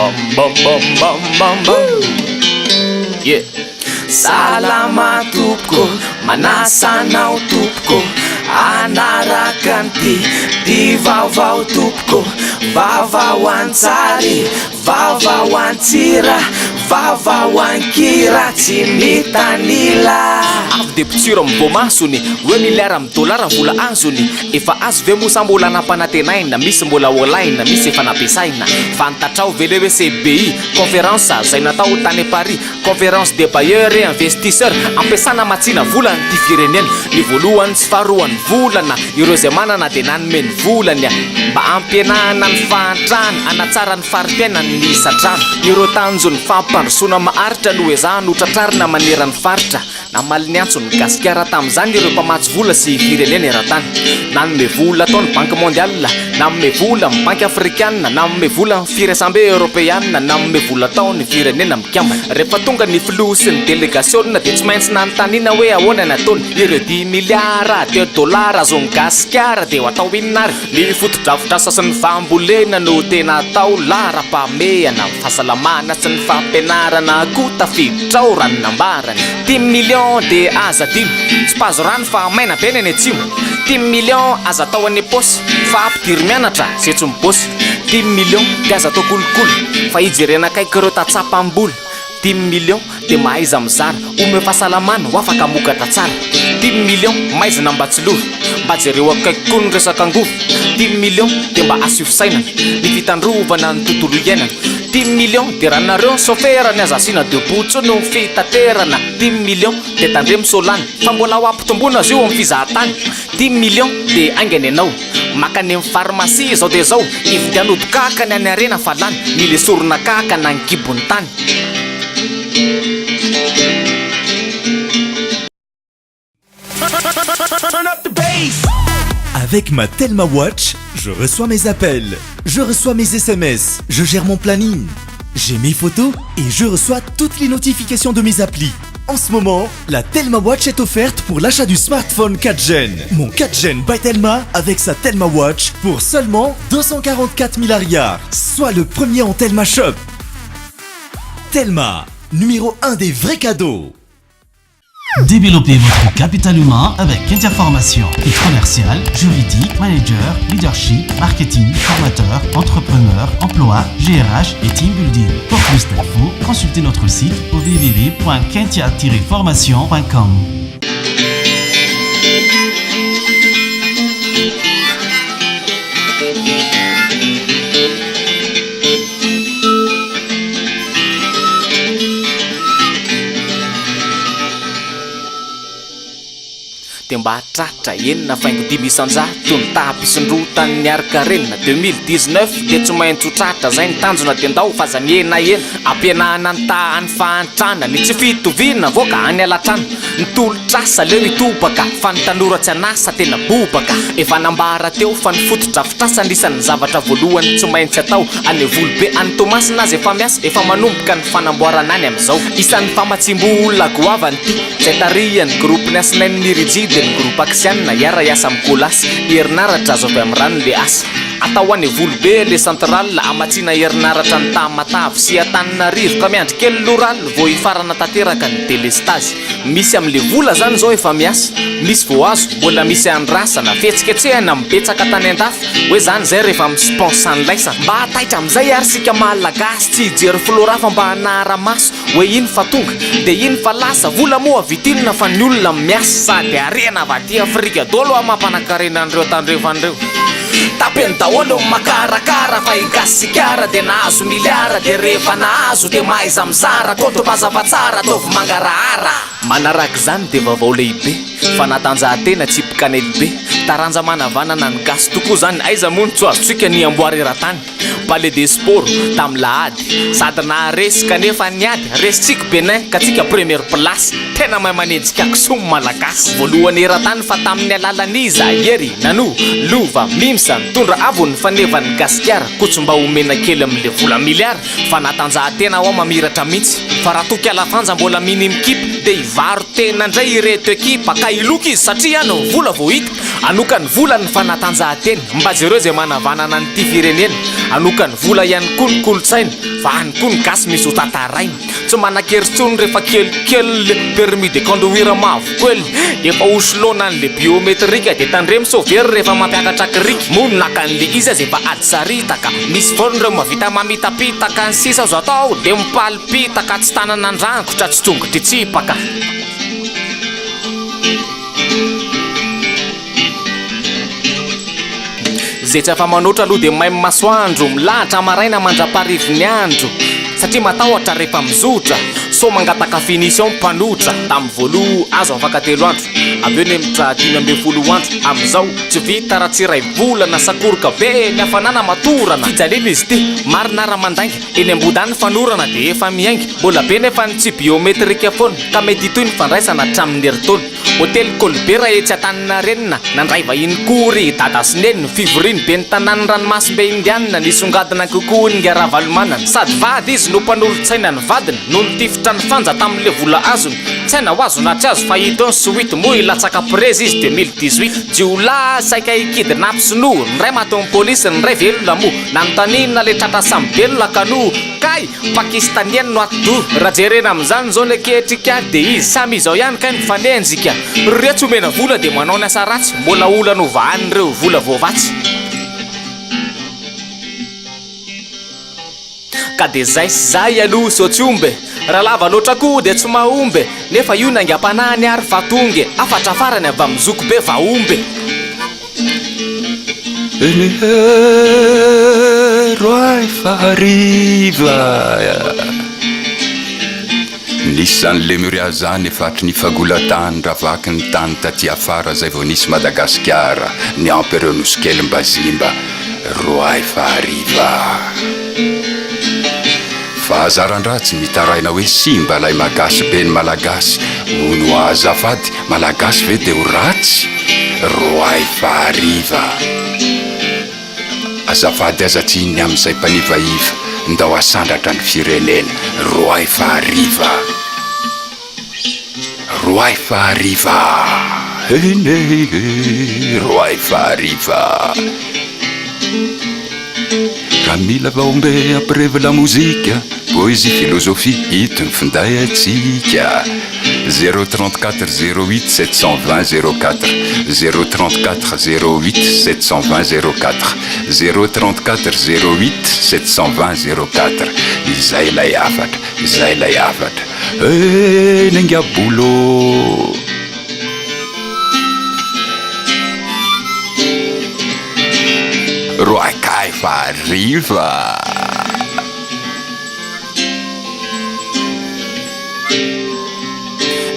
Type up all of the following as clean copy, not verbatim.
bam bam bam bam bam bam. Yeah. Salama tompoko, manasa anao tompoko hanaraka an'ity ty vaovao tompoko, vaovao an-tsary, vaovao an-tsira, vaovao an-kira tsy mitanila. Avy dia mpitsiro amin'ny voamasony, hoe miliara amin'ny dolara vola azony, efa azo ve moa sa mbola nampanantenaina, misy mbola holaina, misy efa nampiasaina, fantatrao ve le hoe CBI, conférence zay natao tany Paris, Conférence des bailleurs et investisseurs, ampiasana hamatsiana vola an'ity firenena. Ny voalohany sy faharoan'ny volana, ireo izay manana dia nanome ny volany mba hampihenana ny fahantrana, hanatsara ny fari-piainan'ny isan-trano. Ireo tanjon'ny fampandrosoana maharitra no ezahana ho tratrarina maneran'ny faritra. Namaly ny antson'i Gasikara tamin'izany ireo mpamatsy vola sy firenena eran-tany. Nanome vola tao ny Banky Mondiale, nanome vola ny Banky Afrikanina, nanome vola ny Firaisambe Eoropeanina, nanome vola tao ny Firenena Mikambana. Rehefa tonga ny filoha sy ny delegasiona dia tsy maintsy nanontaniana hoe ahoana ny ataony. Ireo dimy miliara de dolara azon'i Gasikara dia ho atao inona ary? Ny fotodrafitrasa sy ny fambolena no tena atao laharam-pahamehana, ny fahasalamana sy ny fampianarana koa tafiditra ao raha ny nambarany. Dimy millions dia aza adino, tsipazo rano fa maina be ny any atsimo. Dimy millions aza atao any am-paosy fa ampidiro mianatra ze tsy mibôsy. Dimy millions dia aza atao kolikoly fa hijerena akaiky ireo tantsaha mpamboly. Dimy millions dia mahaiza mizara, omeo fahasalamana ho afaka hamokatra tsara. Dimy millions maizina mba tsilovy, mba jereo akaiky koa ny resaka angovo. Dimy millions dia mba asio fisainana, ny fitandrovana ny tontolo iainana. Dimy millions dia raha nareo ny sôfera ny aza asiana debout tsony ny fitaterana. Dimy millions dia tandremo sao lany, fa mbola ho ampitomboina azy io amin'ny fizahatany. Dimy millions dia haingana ianao. Maka any amin'ny pharmacie izao dia izao, hividiano ody kaka ny any harena fa lany, mila esorina kaka na ny kibon'ny tany. Avec ma Telma Watch, je reçois mes appels, je reçois mes SMS, je gère mon planning, j'ai mes photos et je reçois toutes les notifications de mes applis. En ce moment, la Telma Watch est offerte pour l'achat du smartphone 4 Gen. Mon 4 Gen by Telma avec sa Telma Watch pour seulement 244 000 ariary. Sois le premier en Telma Shop. Telma, numéro 1 des vrais cadeaux. Développez votre capital humain avec Kentia Formation. Commercial, juridique, manager, leadership, marketing, formateur, entrepreneur, emploi, GRH et team building. Pour plus d'infos, consultez notre site au www.kentia-formation.com. Dia mba tratra 6,5% ny taham-pisondrotan'ny harin-karena 2019 dia tsy maintsy ho tratra zay ny tanjona dia ndao f'aza mihenahena ampihenana ny tahan'ny fahantrana ny tsy fitoviana avoaka any alatrano ny tolotr'asa aleo hitobaka fa ny tanora tsy an'asa tena bobaka efa nambara teo fa ny fotodrafitrasa anisan'ny zavatra voalohany tsy maintsy atao any Volobe any Toamasina aza efa miasa efa manomboka ny fanamboarana any amin'izao isan'ny famatsiam-bola goavana ity izay tarihan'ny groupe ny Asinain'ny Nirijy dia ny groupe Axian hiara-hiasa amin'ny Colas herinaratra azo avy amin'ny rano le asa atao any Volobe le centrale hamatsiana herinaratra ny Tamatave sy Antananarivo ka miandry kely loral vao hifarana tanteraka ny delestazy Misy amle vola zany zao efa miasa, misy vao azo, mbola misy andrasana, fihetsiketsehana mibetsaka tany andafy, hoe zany zay rehefa mi-spons anlaisa. Mba taitra amzay ary sika malagasy tsy hijery flora fa mba hanara maso, hoe iny fa tonga, de iny fa lasa, vola moa vitinina fa ny olona miasa. Sady harena avy aty afrika dolo a mampanankarena an'ireo tandrefana ireo. Tapeno daholo ny makarakara fa i gasikara dia nahazo miliara dia rehefa nahazo dia mahaiza mizara kaonty mazava tsara ataovy mangarahara. Manaraka izany dia vaovao lehibe, fanatanjahantena tsipy kanety be, taranja manavanana ny gasy tokoa izany, aiza moa no tsy ho azontsika ny amboara eran-tany. Palais des sports, tamin'ny lahady, sady naharesy kanefa niady, resintsika Benin ka tsika première place, tena mahay manenjika kisoa ny malagasy. Voalohany eran-tany fa tamin'ny alalan'iza? Hery, Nanou, Lova, Mimsa, nitondra avo ny fanevan'i Gasikara, koa tsy mba omena kely amin'le vola miliara, fanatanjahantena hoa mamiratra mihitsy, fa raha toa kialafanja mbola mini mikipy dia. Hivaro-tena indray ireto ekipa ka hiloka izy satria any ny vola vao hita. Anokany vola ny fanatanjahantena, mba jereo izay manavanana an'ity firenena. Anokany vola ihany koa ny kolontsaina, fa any koa ny gasy misy ho tantaraina. Tsy manan-kery intsony rehefa kelikely le permis de conduire mavokely. Efa ho soloana an'le biometrika dia tandremo sao very rehefa mampiakatra krika. Moa ny naka an'le izy aza efa ady saritaka. Misy foana ireo mahavita mamitapitaka ny sisa azo atao dia mipalipitaka tsy tanana an-drangotra tsy tongotr'itsipaka. Izay tsy afa-manoatra aloha dia maimbo masoandro, milahatra maraina mandra-paharivin'ny andro, satria matahotra rehefa mizotra, sao mangataka finition mpanotra. Tamin'ny voaloha azo afaka telo andro, avy eo nemitra 15 andro, amin'izao tsy vita raha tsy iray volana, sakoroka be ny hafanana matorana. Fijaliana izy ity, marina raha mandainga, eny ambodany fanorana dia efa miainga, mbola be nefa ny tsy biometrika foana, ka mety hitohy ny fandraisana hatramin'ny herintaona. Hotely Colbert etsy Antaninarenina, nandray vahiny koa ry Dada sy Neny, fivorian'ny ben'ny tanàn'ny ranomasimbe Indianina, nisongadina kokoa Inga Ravalomanana. Sady vady izy no mpanolotsaina ny vadiny, no nitifitra an'i Fanja tamin'ilay vola azony. Tsy hay na ho azo na tsy azo fa hita eo ny suite, moa hilatsaka prezy izy 2018. Jiolahy saika hi-kidnap sinoa, ny iray matin'ny polisy, ny iray velona moa. Nanontaniana ilay tratra samy velona kanoa, kay! Pakistanian no atidoha. Raha jerena amin'izany izao ny ankehitrika dia izy samy izao ihany kay mifanenjika. Reo tsy omena vola dia manao ny asa ratsy, mbola olana ho vahan'ireo vola voavatsy. Ka dia zay sy zay aloha sao tsy omby e. Raha lava loatra koa dia tsy mahomby e. Nefa io ny aingam-panahiny ary fa tonga e. Hafatra farany avy amin'ny zokibe vahomby e. Roay fa hariva. Nisy zany Lemuria zany efa hatry ny fagola-tany ravaky ny tany taty afara zay vao nisy Madagasikara niampy ireo nosy kely Mbazimba. Roay fa hariva. Fahazaran-dratsy mitaraina hoe simba lay magasy be ny malagasy hono azafady Malagasy ve dia ho ratsy? Roahy fa hariva. Azafady aza tsiny amin'izay mpanivaiva, ndao asandratra ny firenena. Roahy fa hariva. Roahy fa hariva. He roahy fa hariva. Raha mila vaombe ampirevy lamozika, poésie, philosophie, ito ny finday antsika. 034 08 720 04 034 08 720 04 034 08 720 04 Izay ilay hafatra, izay ilay hafatra. Eh, ninga bolo. Roakay fa hariva.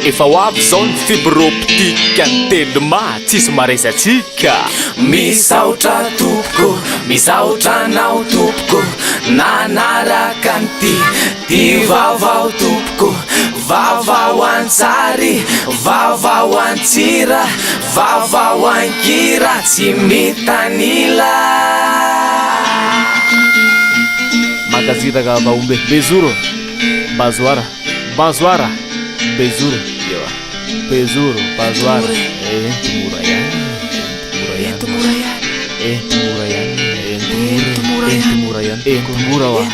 Efa ho avy izao ny fibre optique an'ny Telma, tsisy maharesy antsika. Misaotra tompoko, misaotra anao tompoko, nanaraka an'ity ty vaovao tompoko. Vaovao an-tsary, vaovao an-tsira, vaovao an-kira tsy mitanila. Mankasitraka Vaombe. Bezoro, Bazoara, Bazoara, Bezoro, ewa, Bezoro, Bazoara, ento mora ihany, ento mora ihany, ento mora ihany, ento mora, ento mora ihany, ento mora wa.